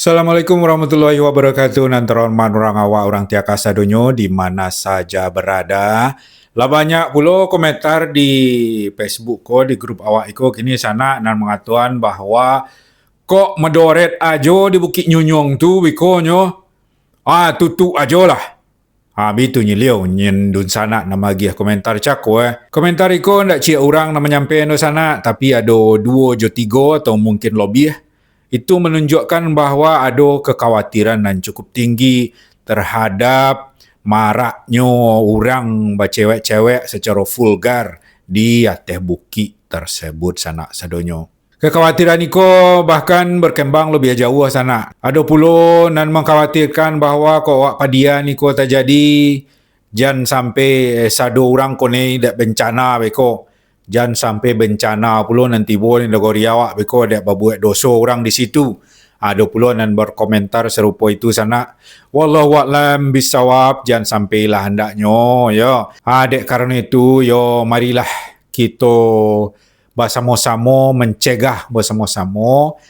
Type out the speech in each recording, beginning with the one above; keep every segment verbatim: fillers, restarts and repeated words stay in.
Assalamualaikum warahmatullahi wabarakatuh. Nan terhormat urang awak, urang Tiaka sadonyo, di mana saja berada. Lah banyak pulo komentar di Facebook ko, di grup awak iko kini sanak, nan mangatoan bahwa kok madoret ajo di Bukik Nyunyuang tu bikonyo. Ah, tutup ajo lah. Ha, bitu nyo liau, nyen dunsanak nan magiah komentar cako, eh. Komentar iko ndak ciek urang nan manyampaian dunsanak, tapi ado duo jo tigo atau mungkin lobiah. Itu manunjukkan bahwa ado kekhawatiran nan cukup tinggi terhadap maraknyo urang bacewek-cewek sacaro vulgar di ateh bukik tersebut, sanak sadonyo. Kekhawatiran iko bahkan berkembang lebih jauh sanak. Ado pulo nan mengkhawatirkan bahwa kok awak padian iko tajadi, jan sampai sado urang konei dek bencana beko. Jan sampai bencana pulo nan tibo di nagori awak beko dek babuek doso urang di situ. Ado pulo nan berkomentar serupo itu sanak. Wallahu a'lam bissawab, jan sampailah handaknyo, yo. Ha, dek karano itu, yo, marilah kito basamo-samo mancegah basamo-samo,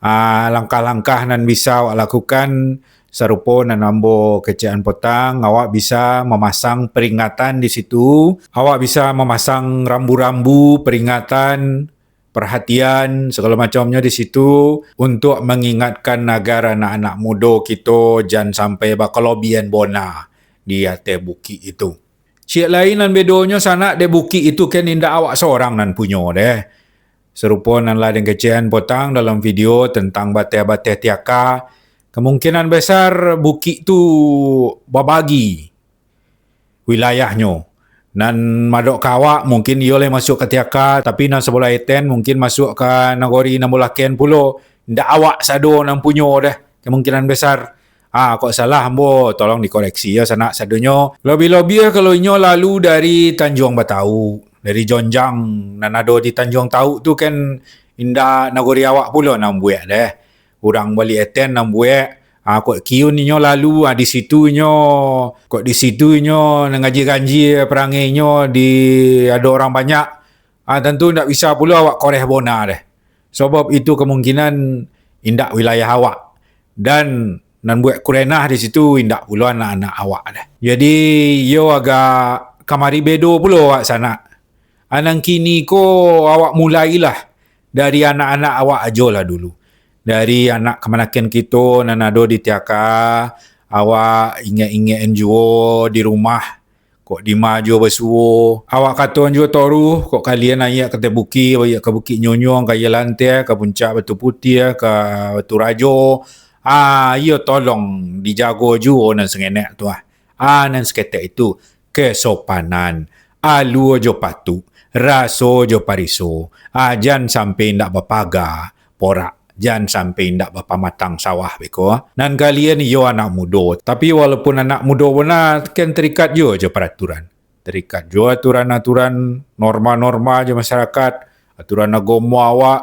ah, langkah-langkah nan bisa awak lakukan, sarupo nan ambo kecek-an potang, awak bisa mamasang peringatan di situ, awak bisa mamasang rambu-rambu peringatan, perhatian, segalo macamnyo di situ, untuk mangingatkan agar anak-anak mudo kito jan sampai bakalobian bona di ateh bukik itu. Ciek lai nan bedonyo sanak, dek bukik itu kan indak awak sorang nan punyo deh. Sarupo nan lah den kecek-an potang dalam video tentang bateh-bateh Tiaka, kemungkinan besar bukik tu babagi wilayahnyo. Nan madok ka awak, mungkin iyo lai masuak ka Tiaka, tapi nan sabolah eten mungkin masuak ka nagori nan bolaken pulo. Indak awak sado nan punyo deh, kemungkinan besar. Ah, kok salah ambo, tolong dikoreksi yo sanak sadonyo. Lobiah-lobiah kalau inyo lalu dari Tanjuang Batau, dari jonjang nan ado di Tanjuang Tauk tu kan indak nagori awak pulo nan buek deh. Urang Baliak Eten nan buek. Ah, kok kiun inyo lalu, ah, di situ inyo, kok di situ inyo nan ganjia-ganjia parangai inyo di ado urang banyak. Ah, tantu indak bisa pulo awak koreh bona deh. Sabab itu kemungkinan indak wilayah awak. Dan nan buek kurenah di situ indak pulo anak-anak awak deh. Jadi, iyo agak kamari bedo pulo awak sanak. Ah, nan kini ko awak mulailah dari anak-anak awak ajolah dulu. Dari anak kamanakan kito nan ado di Tiaka, awak ingek-ingek-an juo di rumah. Kok dima juo basuo, awak katoan juo toruih, kok kalian ayek ka ateh bukik, ayek ka Bukik Nyunyuang, ka Aia Lanteh, ka Puncak Batu Putiah, ka Batu Rajo. Ah, iyo tolong dijago juo nan sangenek tu ah. Ah, nan saketek itu, kesopanan, alua jo patuk, raso jo pariso. Ah, jan sampai indak bapaga porak, jan sampai indak bapamatang sawah beko. Nan kalian iyo anak mudo, tapi walaupun anak mudo bona, kan terikat juo jo paraturan. Terikat juo aturan-aturan, norma-norma jo masyarakat, aturan agamo awak,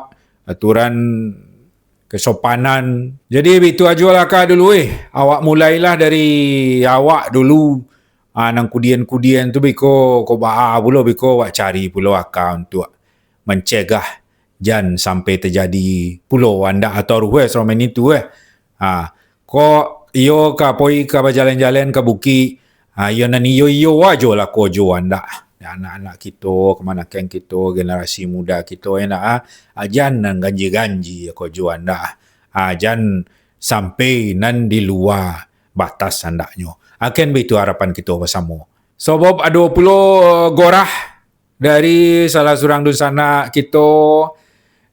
aturan kesopanan. Jadi, bitu ajolah ka dulu, eh. Awak mulailah dari awak dulu. Ah, nan kudian-kudian tu beko, ko baa pulo beko awak cari pulo aka untuak mancegah jan sampai tajadi pulo andak atau rueh salamo ini tu, eh. Ha, kok iyo ka poi ka bajalan-jalan ka bukik, ha, iyo nan iyo-iyo ajo lah kojo andak. Anak-anak kito, kamanakan kito, generasi muda kito, yo ndak, ah? Ah, jan nan ganjia-ganjia kojo andak. Ah, jan sampai nan di lua batas andaknyo. Akan baitu harapan kito basamo. Sabab ado pulo gorah dari salah surang dunsanak kito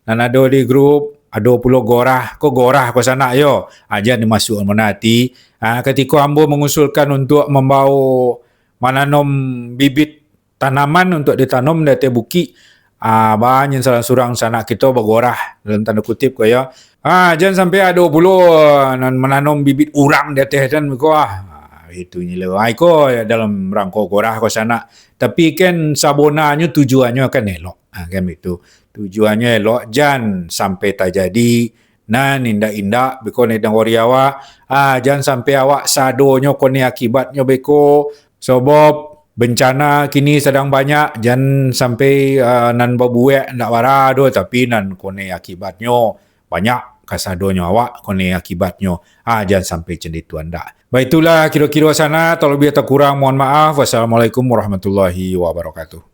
nan ado di grup, ado pulo gorah. Ko gorah ko sanak yo, aja dimasuak mano ati. Ah, katiko ambo mangusulkan untuak mambawo mananom bibit tanaman untuak ditanom di ateh bukik, ah, banyak salah surang sanak kito bagorah, dalam tanda kutip ko yo. Ah, jan sampai ado pulo nan mananom bibit urang di ateh dan ko, ah. Ah, itu nyo lah. Ah, iko dalam rangko gorah ko sanak. Tapi kan sabonanyo tujuannyo kan elok. Ah, kan itu. Tujuannyo elok, jan sampai tajadi nan indak-indak beko di nagori awak. Ah, jan sampai awak sadonyo koneh akibatnyo beko. Sabab bencana kini sadang banyak, jan sampai, ah, nan babuek ndak bara doh, tapi nan koneh akibatnyo banyak kasadonyo awak, kone akibatnyo, ah, jan sampai cen ditu andak. Baitulah kiro-kiro sana, talabiah takurang mohon maaf. Wassalamualaikum warahmatullahi wabarakatuh.